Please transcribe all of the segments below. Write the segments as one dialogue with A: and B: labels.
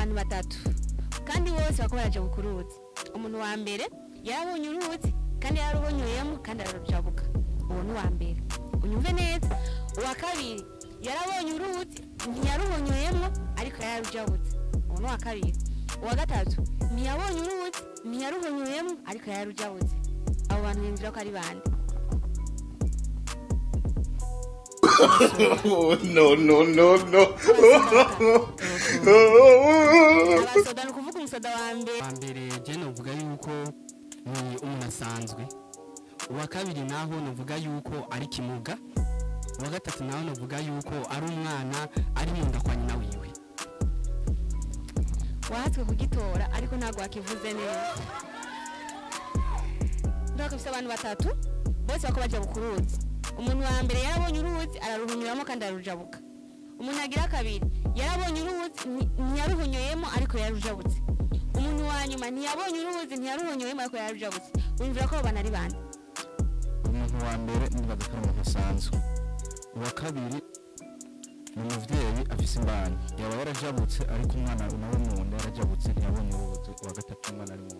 A: Abantu batatu kandi bose bako barajabuka uruzi. Umuntu wa mbere yarabonye uruzi kandi yararubonyoyemo kandi ararujabuka, uwo ni uwa mbere, unyumve neza. Uwa kabiri yarabonye uruzi ntiyaruhonyoyemo ariko yararujabutse, uwo ni uwa kabiri. Uwa gatatu ntiyabonye uruzi ntiyaruhonyoyemo ariko yararujabutse. Abo bantu biyumvira ko ari bande?
B: No, no, no, no.
A: Abasoda, ni ukuvuga umusoda wa mbere.
C: Wa mbere je novuga yuko ni umuntu asanzwe, uwa kabiri naho novuga yuko ari kimuga, uwa gatatu naho novuga yuko ari umwana ari mu nda kwa nyina wiwe.
A: Wahatswe kugitora ariko ntabwo wakivuze neza. Ndabona abantu batatu bose bako baja kuruzi. Umuntu wa mbere yarabonye uruzi araruhunyuramo kandi ararujabuka. Umuntu agira kabiri yarabonye uruzi ntiyaruhonyoyemo ariko yararujabutse. Umuntu wa nyuma ntiyabonye uruzi ntiyaruhonyoyemo ariko yararujabutse. Wumvira ko abo bantu ari bande?
D: Umuntu wa mbere nibaza ko ari umuntu asanzwe, uwa kabiri ni umuvyeyi afise imbanyi yaba yarajabutse ariko umwana nawe mu nda yarajabutse ntiyabonye uruzi, uwa gatatu umwana ari mu nda.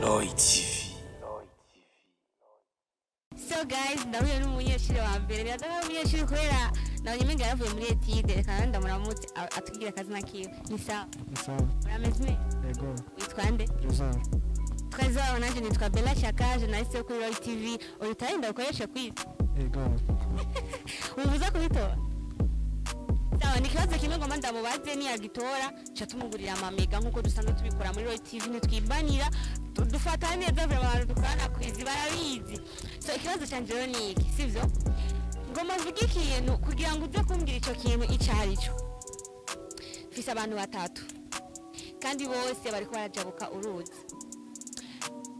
B: Lloyd TV.
A: So guys, ndahuye n'umunyeshuri wa mbere. Biraza ko ari umunyeshuri kubera nabonye umenga yaravuye muri etide. Reka nawe ndamuramutse atubwire akazina kiwe. Ni sawa?
E: Ni sawa.
A: Urameze neza?
E: Yego.
A: Witwa nde?
E: Trésor.
A: Trésor, nanjye nitwa Bella Shaka, journaliste yo kuri Roy TV. Uritarinda ukoreshe kwiza?
E: Yego.
A: Wumva kubitora? Sawa, ni ikibazo kimwe ngomba ndamubaze, niyagitora ca tumugurira amamega nk'uko dusanzwe tubikora muri Roy TV. Ntitwibanira, dufata neza vraiment, abantu dukorana kwizi barabizi. So ikibazo canje rero ni iki, sivyo? Ngomba mvuge ikintu kugira ngo uze kumbwira ico kintu ico ari cyo. Mfise abantu batatu kandi bose bariko barajabuka uruzi.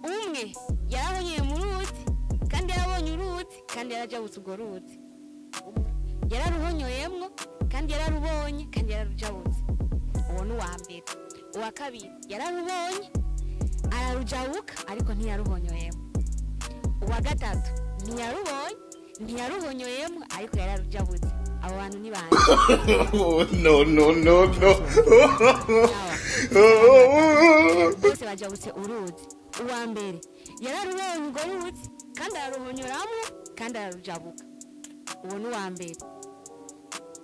A: Umwe yarabonye mu ruzi kandi yarabonye uruzi kandi yarajabutse urwo ruzi, yararuhonyoyemwo kandi yararubonye kandi yararujabutse, uwo ni uwa mbere. Uwa kabiri yararubonye ararujabuka ariko ntiyaruhonyoyemwo. Uwa gatatu ntiyarubonye ntiyaruhonyoyemwo ariko yararujabutse. Abo bantu ni bande?
B: No, no, no, no.
A: Bose bajabutse uruzi. Uwa mbere yararubonye urwo ruzi kandi araruhonyoramwo kandi ararujabuka, uwo ni uwa mbere.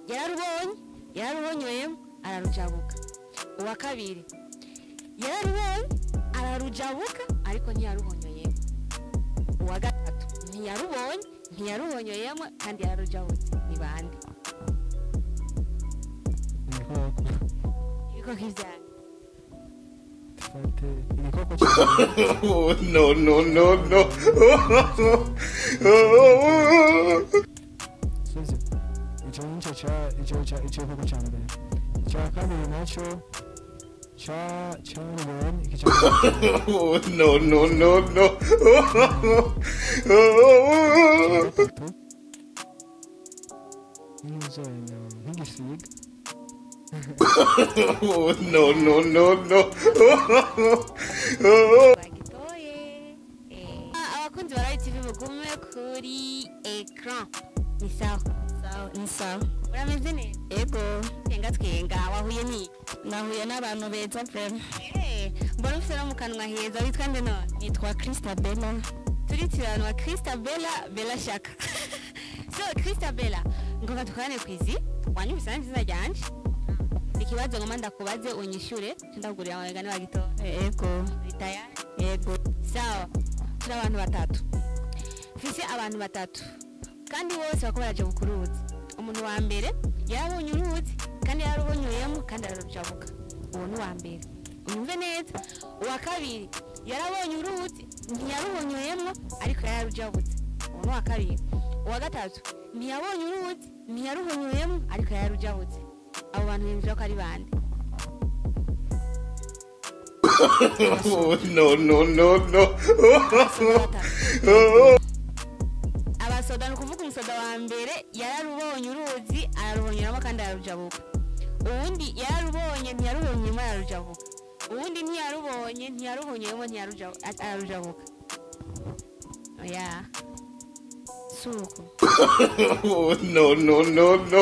A: Yararubonye yararuhonyoyemwo ararujabuka. Uwa kabiri yararubonye ararujabuka ariko ntiyaruhonyoyemwo. Uwa gatatu ntiyarubonye ntiyaruhonyoyemwo kandi yararujabutse. Ni bande?
E: Ibikoko.
A: Ibikoko ivyari?
E: Dufate ibikoko cyane.
B: No, no, no, no.
E: Sivyo? Ico nico ca ico ca ico gikoko ca mbere. Icya kabiri naco ca carubonye iki ca gatatu.
B: No, no, no, no.
E: Icya gatatu nk'inzenya nk'igisiga.
B: No, no, no, no.
A: Bagitoye. Abakunzi ba Roy TV mugume kuri écran. Ni sawa?
F: Sawa, ni sawa.
A: Urameze neza?
F: Ego.
A: Twenga twenga, wahuye n'iki?
F: Nahuye n'abantu beza vraiment.
A: Mbona ufise no mu kanwa heza, witwa nde none?
F: Nitwa Christabella.
A: Turitiranwa Christabella Bella Shaka. So Christabella, ngomba dukorane kwizi, wanyumvise nanjye izina ryanje. Ikibazo ngomba ndakubaze unyishure, ndakugurira amamega niwagitora.
F: Ego.
A: Uri tayari?
F: Ego.
A: Sawa, turi abantu batatu. Mfise abantu batatu kandi bose bako barajabuka uruzi. Umuntu wa mbere yarabonye uruzi kandi yararuhonyoyemo kandi ararujabuka, uwo ni uwa mbere, unyumve neza. Uwa kabiri yarabonye uruzi ntiyaruhonyoyemwo ariko yararujabutse, uwo ni uwa kabiri. Uwa gatatu ntiyabonye uruzi ntiyaruhonyoyemwo ariko yararujabutse. Abo bantu biyumvira ko ari bande?
B: No, no, no, no.
A: Abasoda, ni ukuvuga umusoda wa mbere yararubonye uruzi araruhonyoramo kandi ararujabuka, uwundi yararubonye ntiyaruhonyemo ararujabuka, Uwundi ntiyarubonye, ntiyaruhonyeyemo, ararujabuka. Oya, suko.
B: Oh, no, no, no, no.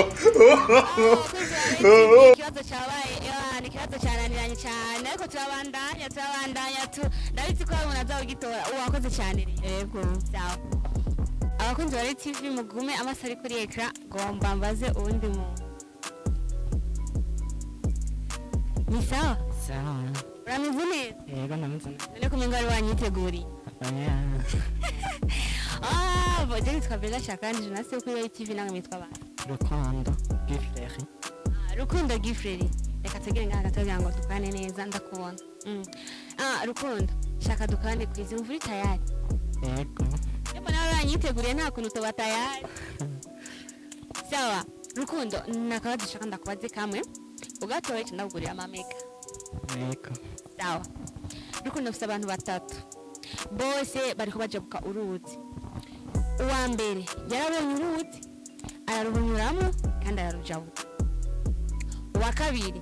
A: Ikibazo cyabaye, ni ikibazo cyananiranye cyane, ariko turabandanya tu ndabizi ko hari umuntu azawugitora. Uwakoze cyane rero.
F: Ego.
A: Sawa, abakunzi ba TV, mugume amaso ari kuri écran, ngomba mbaze uwundi muntu. Ni sawa?
C: Sawa.
A: Urameze neza?
C: Yego, ndameze neza.
A: None kumenga wari wanyiteguriye?
C: Oya.
A: Ah, bo je nitwa Bella Shaka, ndi journaliste yo kuri TV. Namwe mwitwa bande?
C: Rukundo Gifleri.
A: Ah, Rukundo Gifreri, reka tegere ngaha gato kugira ngo dukane neza, ndakubona. Ah, Rukundo, shaka dukane kwizi, mvura uri tayari?
C: Yego.
A: Yebo, nawe wanyiteguriye, nta kuntu tuba tayari. Sawa Rukundo, nakabazo shaka ndakubaze kamwe, ugatoye ca ndakugurira amamega.
C: Yego.
A: Sawa Rukundo, mfise abantu batatu, bose bariko bajabuka uruzi. Uwa mbere yarabonye uruzi, ararunyuramo kandi ararujabuka. Uwa kabiri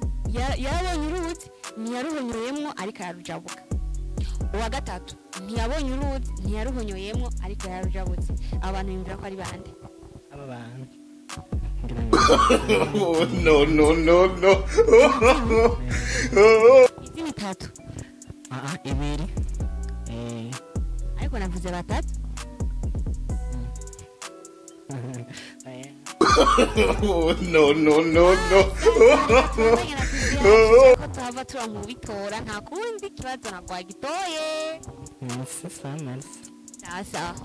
A: yarabonye uruzi, ntiyaruhonyoyemwo, ariko ararujabuka. Uwa gatatu ntiyabonye uruzi, ntiyaruhonyoyemwo, ariko yararujabutse. Abo bantu biyumvira ko ari bande?
C: Aba bantu ngira ngo
B: Oh, no, no, no, no.
A: Izina itatu?
C: Ah, ibiri.
A: Ariko navuze batatu.
C: Oya.
B: Oh, no, no, no, no.
A: Ko tuhava turankubitora, nta kundi kibazo ntabwo wagitoye.
C: Merci, sawa, merci.
A: Sawa sawa.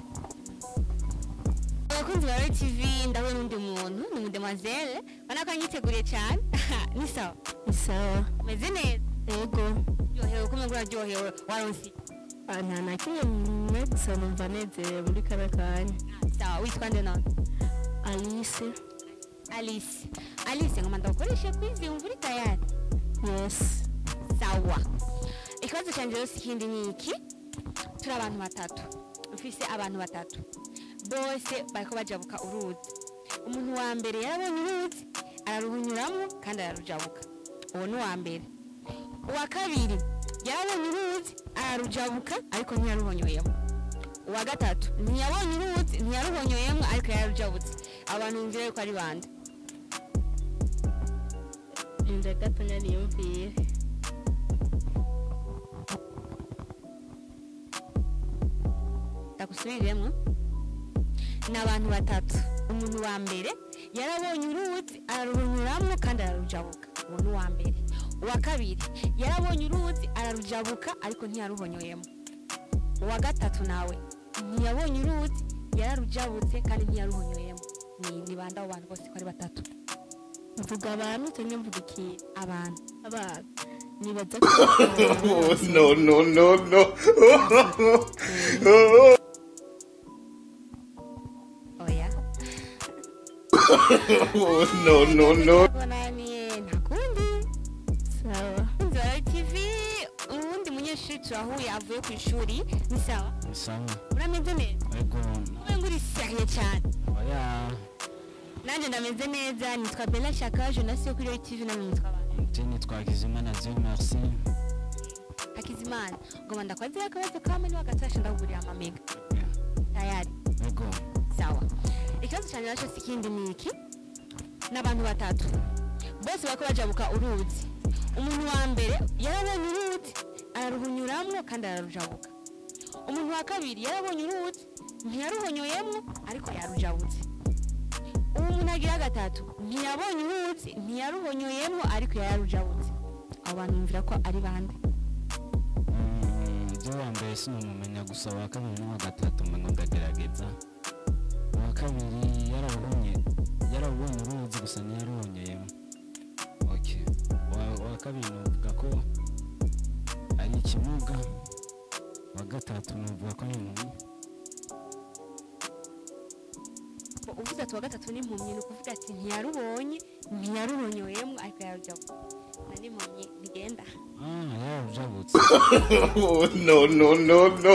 A: Abakunzi ba Royal TV, ndabona undi muntu, ni umudemoiselle, ubona ko anyiteguriye cyane. Ni sawa?
F: Ni sawa.
A: Umeze neza?
F: Ego.
A: Uryohewe? Kumwe uraryohewe, waronse?
F: Ah, nta na kimwe mwe, gusa numva nezerewe muri kano kanya.
A: Sawa, witwa nde none?
F: Alice.
A: Alice. Alice, ngoma ndagukoreshe quiz, wumva uri tayari?
F: Yes.
A: Sawa, ikibazo cyanjye rero si ikindi, ni iki. Turi abantu batatu, mfise abantu batatu, bose bariko bajabuka uruzi. Umuntu wa mbere yarabonye uruzi, araruhunyuramo kandi ararujabuka. Uwo ni uwa mbere. Uwa kabiri yarabonye uruzi, ararujabuka, ariko ntiyaruhonyoyemo. Uwa gatatu ntiyabonye uruzi, ntiyaruhonyoyemo, ariko yararujabutse. Abantu bumvira yuko ari bande?
F: Inda gatonya niyumvire.
A: Ndagusubiriremo. Ni abantu batatu. Umuntu wa mbere yarabonye uruzi, ararunyuramo kandi ararujabuka. Uwo ni uwa mbere. Uwa kabiri yarabonye uruzi, ararujabuka, ariko ntiyaruhonyoyemo. Uwa gatatu nawe ntiyabonye uruzi, yararujabutse kandi ntiyaruhonyoyemo. Ni bande abo bantu bose ko ari batatu?
F: Mvuga abantu cyangwa mvuga ikintu?
A: Abantu.
F: Abantu nibaza ko
B: Oh, no, no, no, no.
A: Oya.
B: Oh, no, no, no.
A: Bonaniye, nta kundi.
F: Sawa.
A: Nzora TV, uwundi munyeshuri turahuye avuye ku ishuri. Ni sawa?
D: Ni sawa.
A: Urameze neza?
D: Ego.
A: Ube ngo uri sérieux cyane.
D: Oya.
A: Nanjye ndameze neza. Nitwa Bella Shaka, journaliste yo kuri Royal TV. Namwe mwitwa bande?
G: Je nitwa Hakizimana Dieu merci.
A: Hakizimana, ngoma ndakwazira akabazo kamwe, niba gatashe ndakugurira amamega. Tayari?
G: Ego.
A: Sawa, ikibazo cyanjye nacyo si ikindi, ni iki. N'abantu batatu, bose bariko bajabuka uruzi. Umuntu wa mbere yarabonye uruzi, araruhunyuramwo kandi ararujabuka. Umuntu wa kabiri yarabonye uruzi, ntiyaruhonyoyemwo, ariko yarujabutse. Uwo muntu agira gatatu ntiyabonye uruzi, ntiyaruhonyoyemwo, ariko yararujabutse. Abo bantu bumvira ko ari bande?
G: Je wa mbere sinumumenya, gusa wa kabiri n'uwa gatatu mba ndagerageza. Uwa kabiri yarabonye, yarabonye uruzi, gusa ntiyaruhonyeyemo. Okay, uwa kabiri novuga ko ari ikimuga, uwa gatatu novuga ko ari impumyi.
A: Uvuze ati uwa gatatu ni impumyi, ni ukuvuga ati ntiyarubonye, ntiyaruhonyoyemwo, ariko yararujabutse. Na n'impumyi ntigenda.
G: Ah, yararujabutse.
B: Oh, no, no, no, no.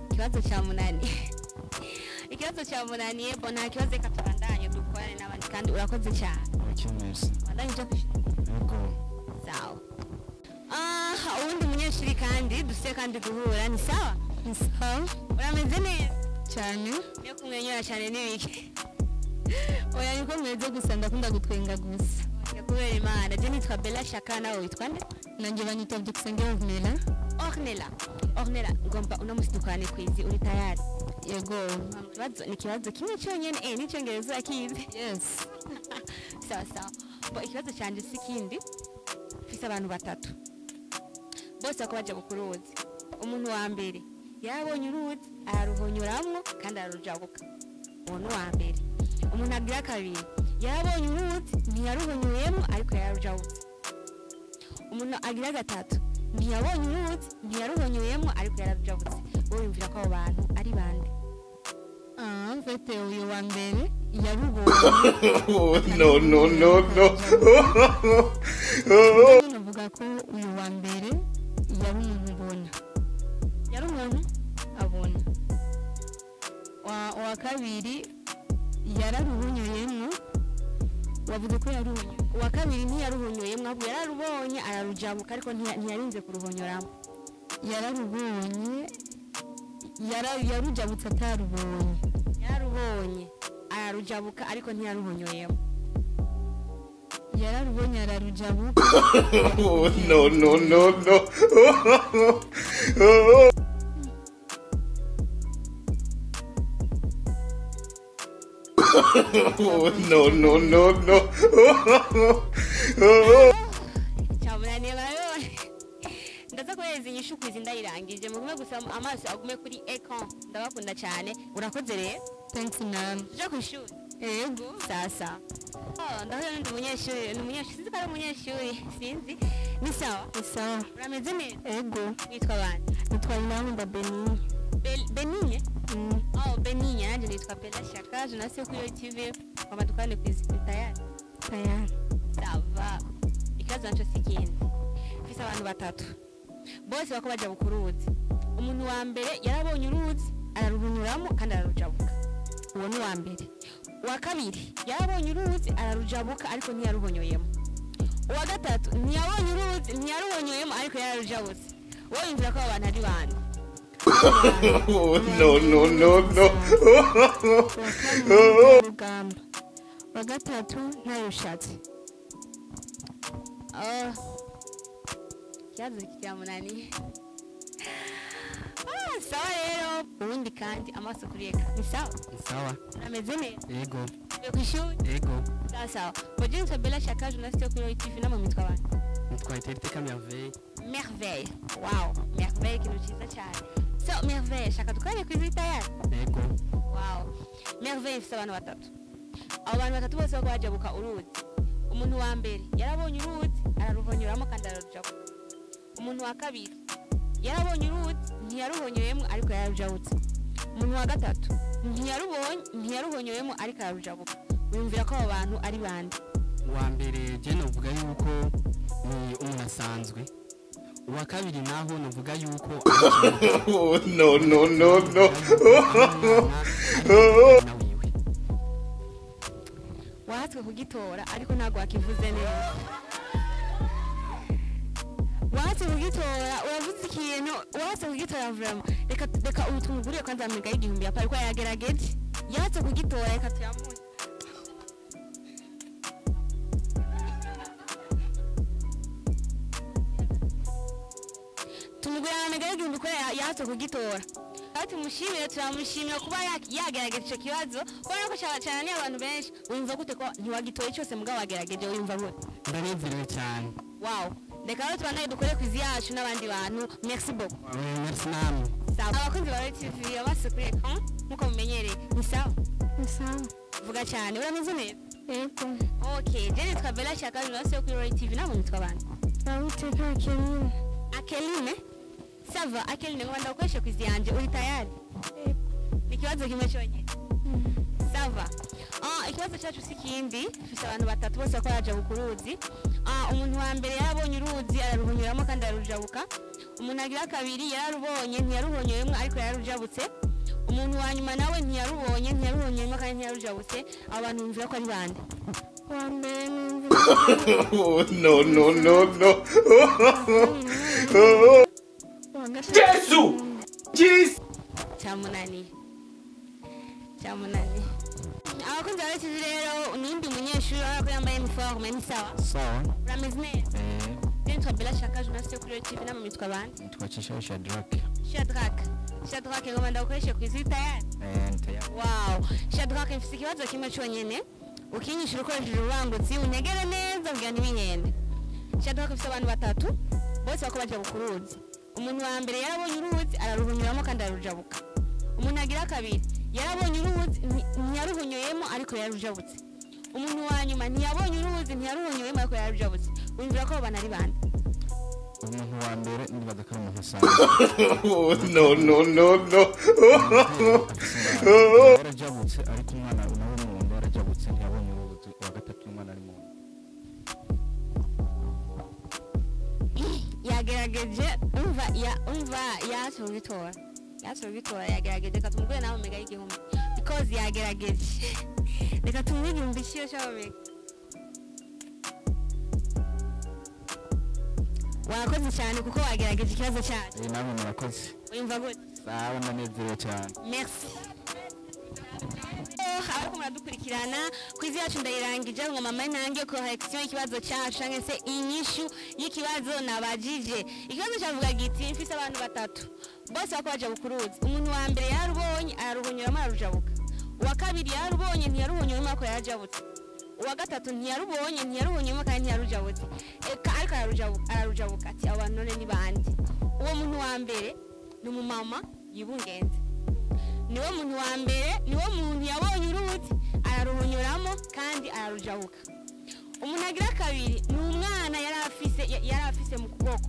A: Ikibazo cya munani, ikibazo cya munani. Yebo, nta kibazo, reka tubandanye dukorane n'abandi, kandi urakoze cyane.
G: Okay, merci.
A: Bandanye uja kw'ishuri.
G: Yego.
A: Sawa. Ah, uwundi munyeshuri kandi dufite kandi guhura ni sawa?
F: Ni sawa.
A: Urameze neza?
F: Cyane.
A: Iyo kumwenyura cyane ni bike?
F: Oya, niko meze gusa, ndakunda gutwenga gusa.
A: Kubera Imana. Je nitwa Bella Shaka, nawe witwa nde?
F: Nanjye banyita Byukusenge Ornella.
A: Ornella. Ornella, ngomba uno musi dukorane quiz, uri tayari?
F: Yego.
A: Ikibazo ni ikibazo kimwe cyonyine, n'icyongereza urakizi?
F: Yes.
A: Sawa sawa. Bo ikibazo cyanjye si kindi. Mfise abantu batatu. Bose bako baja ku ruzi. Umuntu wa mbere yarabonye uruzi, araruhonyuramwo kandi ararujabuka. Uwo ni uwa mbere. Umuntu agira kabiri yarabonye uruzi, ntiyaruhonyuriyemo ariko yararujabutse. Umuntu agira gatatu ntiyabonye uruzi, ntiyaruhonyuriyemo ariko yararujabutse. Wowe wiyumvira ko abo bantu ari bande?
F: Ah, en fait, uyu wa mbere yarubonye.
B: No, no, no, no.
F: Navuga ko uyu wa mbere yari umuntu ubona.
A: Yari umuntu
F: abona. Wa kabiri yararuhonyoyemwo. Wavuze ko yaruhonyoye.
A: Uwa kabiri ntiyaruhonyoyemwo, ahubwo yararubonye ararujabuka, ariko ntiyarinze kuruhonyoramo.
F: Yararubonye, yarujabutse atarubonye.
A: Yararubonye ararujabuka ariko ntiyaruhonyoyemo.
F: Yararubonye ararujabuka.
B: No, no, no, no. No, no, no, no.
A: Cyamunaniye barabibona. Ndaza kuhereza inyishu kwizi ndayirangije, mugume gusa amaso agume kuri ecran. Ndabakunda cyane. Urakoze rero.
F: Thanks namwe.
A: Tuje ku ishuri.
F: Yego.
A: Sasa. Oh, ndahura n'undi munyeshuri, ni umunyeshuri, sinzi ko ari umunyeshuri, sinzi. Ni sawa?
F: Ni sawa.
A: Urameze neza?
F: Yego.
A: Witwa bande?
F: Nitwa Inankunda Benigne.
A: Benigne? Oh, Benigne, nanjye nitwa Bella Shaka, journaliste yo kuri TV. Mama dukorane ku izi tayari.
F: Tayari.
A: Sawa. Ikibazo naco si ikindi. Mfise abantu batatu. Bose bako baja ku ruzi. Umuntu wa mbere yarabonye uruzi, araruhunyuramo kandi ararujabuka. Uwo ni uwa mbere. Uwa kabiri yarabonye uruzi, ararujabuka ariko ntiyaruhonyoyemo. Uwa gatatu ntiyabonye uruzi, ntiyaruhonyoyemo ariko yararujabutse. Wowe yumvira ko abo bantu ari bande?
B: No, no, no, no.
F: Uwa kabiri rugamba. Uwa gatatu ntayushatse.
A: Oh. Ikibazo kiramunaniye. Ah, sawa rero. Ubundi kandi amaso kuri eka. Ni sawa?
C: Ni sawa.
A: Urameze neza?
C: Yego.
A: Uvuye ku ishuri?
C: Yego.
A: Sawa sawa. Boje nitwa Bella Shaka, journaliste yo kuri TV, namwe mwitwa bande?
C: Nitwa Iteriteka Merveille.
A: Merveille. Wow, Merveille ikintu cyiza cyane. So Merveille, shaka dukorane ku izi tayari?
C: Yego.
A: Wow. Merveille ifite abantu batatu. Abo bantu batatu bose bako bajabuka uruzi. Umuntu wa mbere yarabonye uruzi, araruhonyoramo kandi ararujabuka. Umuntu wa kabiri yarabonye uruzi, ntiyaruhonyoyemo ariko yararujabutse. Umuntu wa gatatu ntiyarubonye, ntiyaruhonyoyemo ariko ararujabuka. Wiyumvira ko abo bantu ari bande?
C: Uwa mbere je novuga yuko ni umuntu asanzwe. Uwa kabiri naho novuga yuko
B: No, no, no, no.
A: Wahatswe kugitora ariko ntabwo wakivuze neza. Wahatswe kugitora, uravuze ikintu, wahatswe kugitora vraiment. Reka reka ubu tumugurire kwanza amiga y'igihumbi ya pari ko yagerageje. Yahatse kugitora, reka tuyamuhe. Tumugurira amiga y'igihumbi ko yahatse kugitora. Aho tumushimire, turamushimira kuba yagerageje ico kibazo, kubera ko cyane abantu benshi. Wumva gute ko ntiwagitoye cyose mugabo wagerageje, wumva gute?
C: Ndanezerewe cyane.
A: Wow. Reka rero tubandanye dukore kwizi yacu n'abandi bantu. Merci beaucoup.
C: Merci namwe.
A: Sawa. Abakunzi ba TV amaso kuri ecran nkuko mumenyereye. Ni sawa?
F: Ni sawa.
A: Vuga cyane, urameze neza?
F: Yego.
A: Okay, je nitwa Bella Shaka, journaliste yo kuri Royal TV, namwe mwitwa bande?
F: Uwiteka Akeline.
A: Akeline? Sava, Akeline, ngo ndagukoreshe kwizi yanje, uri tayari?
F: Yego.
A: Ni ikibazo kimwe cyonyine. Sava. Ah, ikibazo cyacu si kindi, dufise abantu batatu bose bako bajabuka uruzi. Ah, umuntu wa mbere yarabonye uruzi, araruhonyuramo kandi ararujabuka. Umuntu agira kabiri yararubonye, ntiyaruhonyoyemo ariko yararujabutse. Umuntu wa nyuma nawe ntiyarubonye, ntiyaruhonyoyemo kandi ntiyarujabutse. Abo bantu bumvira ko ari bande?
F: Uwa mbere numva
B: Oh, no, no, no, no.
F: uwa gatatu
A: Cyamunaniye, cyamunaniye. Abakunzi ba TV rero, nindi munyeshuri urabona ko yambaye uniforme, ni sawa?
D: Sawa.
A: Urameze neza?
D: Eh.
A: Nitwa Bella Shaka, journaliste kuri TV, namwe mwitwa bande?
D: Nitwa Cishaho Shadrack.
A: Shadrack, Shadrack, ngoma ndagukoreshe ku isi, tayari?
D: Eh, ni tayari.
A: Wow, Shadrack, mfise ikibazo kimwe cyonyine, ukinyishura ukoresheje urubangutsi, unyegere neza kugira ntibinyende. Shadrack, mfise abantu batatu bose bako baja ku ruzi. Umuntu wa mbere yarabonye uruzi, araruhunyuramo kandi ararujabuka. Umuntu agira kabiri yarabonye uruzi, ntiyaruhunyoyemo ariko yararujabutse. Umuntu wa nyuma ntiyabonye uruzi, ntiyaruhunyoyemo ariko yararujabutse. Wumvira ko abo bantu ari bande?
D: Umuntu wa mbere nibaza ko ari umuntu asanzwe.
B: Oh, no, no, no, no.
D: Yarajabutse ariko umwana nawe mu nda yarajabutse, ntiyabonye uruzi. Uwa gatatu umwana ari mu nda.
A: Yagerageje, umva ya umva yasubitora yasubitora, yagerageje. Reka tumugure nawe mega y'igihumbi because yagerageje. Reka tumuhe 1000 ciyo cya mega. Wakoze cyane kuko wagerageje ikibazo cyacu.
D: Eh, namwe murakoze.
A: Wumva gute?
D: Sawa, ndanezerewe cyane.
A: Merci. Ariko muradukurikirana quiz yacu ndayirangije ngo mama ntange correction y'ikibazo cyacu canke se inyishu y'ikibazo nabajije. Ikibazo cyavuga giti: mfise abantu batatu bose bako baja kuruzi. Umuntu wa mbere yarubonye, araruhunyuramo, ararujabuka. Uwa kabiri yarubonye, ntiyaruhunyuramo ariko yarajabutse. Uwa gatatu ntiyarubonye, ntiyaruhunyuramo kandi ntiyarujabutse, eka ariko ararujabuka, ararujabuka. Ati abo bantu none ni bande? Uwo muntu wa mbere ni umumama yibungenze, niwo muntu wa mbere, niwo muntu yabonye uruzi, araruhunyuramo kandi ararujabuka. Umuntu agira kabiri ni umwana yari afise mu kuboko,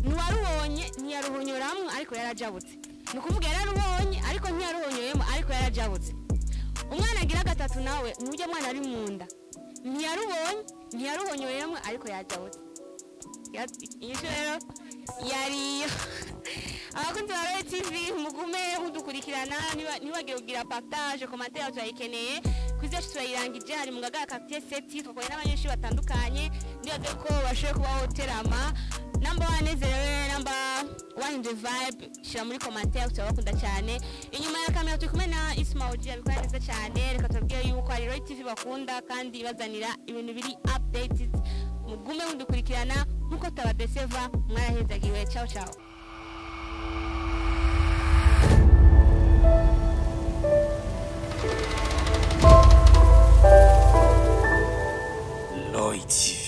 A: ntiwarubonye, ntiyaruhunyuramo ariko yarajabutse. Ni ukuvuga yararubonye ariko ntiyaruhunyoyemo ariko yarajabutse. Umwana agira gatatu nawe ni ujya mwana ari mu nda, ntiyarubonye, ntiyaruhonyoyemo ariko yajabutse. Inyishu rero yariyo. Abakunzi ba Royal TV, mugume mudukurikirana, ntiwagire kugira partage, commentaire turayikeneye. Quiz yacu turayirangije, hari mu Ngagara quartier 7, twakoranye n'abanyeshuri batandukanye, ndibaze ko bashoboye kubaho terama. Namba wanezerewe, namba wahinduye vibe, shira muri commentaire, turabakunda cyane. Inyuma ya kamera turi kumwe na Isma Oji, abikora neza cyane. Reka tubabwire yuko ari Royal TV bakunda kandi ibazanira ibintu biri updated. Mugume mudukurikirana nkuko tabadeseva, mwarahezagiwe. Ciao ciao.
H: Lloyd TV.